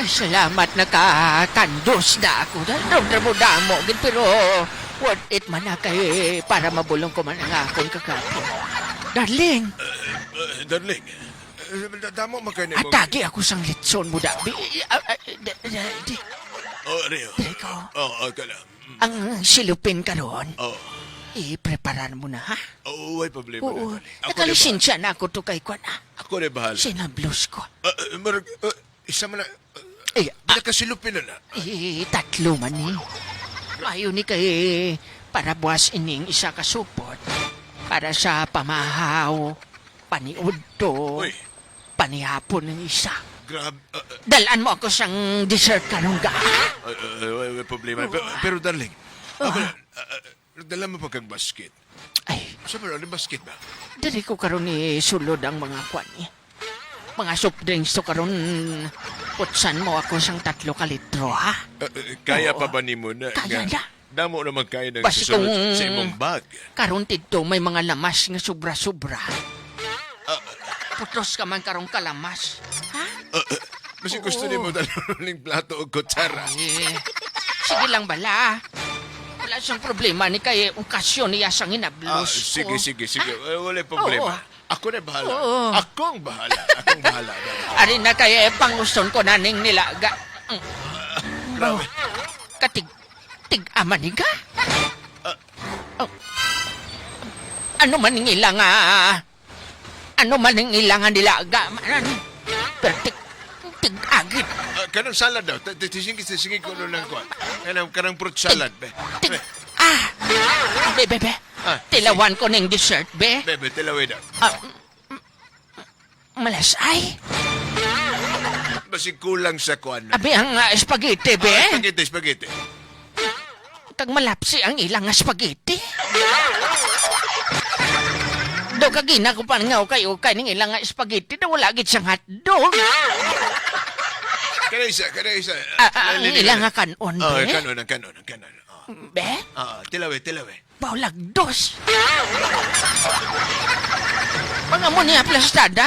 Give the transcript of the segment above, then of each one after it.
Ay, salamat, nakakandos na ako. Damo damo gid, pero worth it man na kay para mabulong ko man ang akong kagapon. Darling, Darling, damo man kay nimo. Atagi ako sang litson mo da. Bi, ah, ah, di, Oh, Rio. Di ko. Oh, kala. Ang silupin karon, i-preparar mo na, ha? Oh, way problema Oo. na, darling. Ako na Nakalisensya na ako to kay Kwan, ah. Ako na bahala. Sinablos ko. Marag, isa man na, Eh, nakasilupin na na. Eh, tatlo man ni. Mayo ni kay para buwas ining isa ka supot. Para sa pamahaw, paniudto, Uy, panihapon ng isa. Grab. Dalan mo ako sang dessert karong ga. Way problema. Pero darling, ako, dala mo pa kag basket. Ay, Sa ba, ano basket ba? Diri ko karon ni sulod ang mga kwan eh. Mga soft drinks to karon, putsan mo ako sang 3 ka litro, ha? Kaya Oo. pa ba nimo na? Kaya nga na. Damo naman kaya ng Basta susunod kung sa imong bag. karon tidto may mga lamas nga sobra-sobra. Putos ka man karong kalamas. Ha? Basta gusto Oo. nimo dalawang plato o kutsara. Eh, sige lang bala. Wala siyang problema ni kay okasyon niya sang hinablos Sige, ko. sige, sige. Wala problema. Oo. Ako na bahala. Oo. Akong bahala. Akong bahala. Ari na kay panguson ko naning nilaga. Grabe. Katig tig ama ni ka? Oh. Ano man ang ilang ano man ang ilang nga nilaga man? Pero tig tig agit. Kanang salad daw. Tisingin, tisingin ko lang ko. Kanang fruit salad. Be. Tig Be, ah. Be be be. Ah, Tilawan ko ning dessert, be. Be, be, tilawin daw. Ah, malasay. Basig kulang sa kuan. Abi ang spaghetti, be. Ah, spaghetti, spaghetti. Kag malapsi ang ilang nga spaghetti. Daw kagina ko pa nga ukay ukay ning ilang nga spaghetti daw wala gid siyang hotdog. Kanang isa, kanang isa. Ah, ang ilang nga kanon, Oh, be. kanon, ang kanon, ang kanon. Oh. Be, Ah, tilawin, tilawin. Bawlagdos. Mga mo niya aplastada,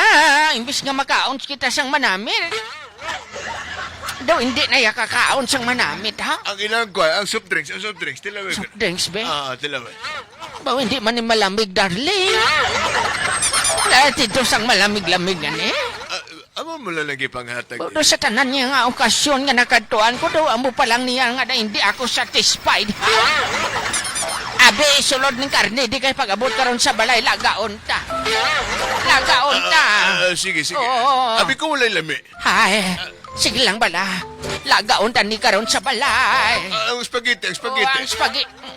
imbis nga makaon kita sang manamit. Daw hindi na ya kakaon sang manamit, ha? Ang ilang kuan, ang soft drinks, ang soft drinks, tilawin. Soft drinks, be. Ah, tilawin. Baw, hindi man ni malamig, darling. Wala dito sang malamig-lamig na ni. Ah, amo mo lang lagi panghatag. Baw, daw sa tanan niya nga okasyon nga nakadtuan ko, daw amo pa lang niya nga na hindi ako satisfied. Abi, sulod ng karne, di kay pag-abot karon sa balay, lagaon ta. Lagaon ta. Ah, sige, sige. Oo. Abi ko walay lami. Ay, sige lang bala. Lagaon ta ni karon sa balay. Ah, ang spaghetti, ang Oh, spaghetti.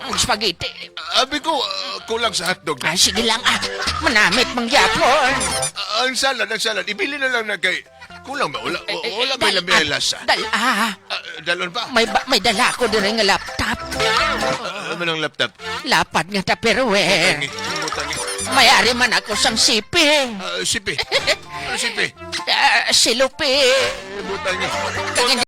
ang spaghetti. Abi ko, kulang sa hotdog. Ay, sige lang ah. Manamit mangyapon. Ah, ang salad, ang salad. Ibili na lang na kay. Kulang ba? Wala, Eh, eh, wala may lami ang lasa. Dal, ah, Ah, dalon pa. may dala ko diri nga laptop. Ah, ano ng laptop? Lapad nga Tupperware. Tangi, tangi. Mayari man ako sang sipi. Ah, sipi. Ano sipi? Ah, silupi. Butangi. Kag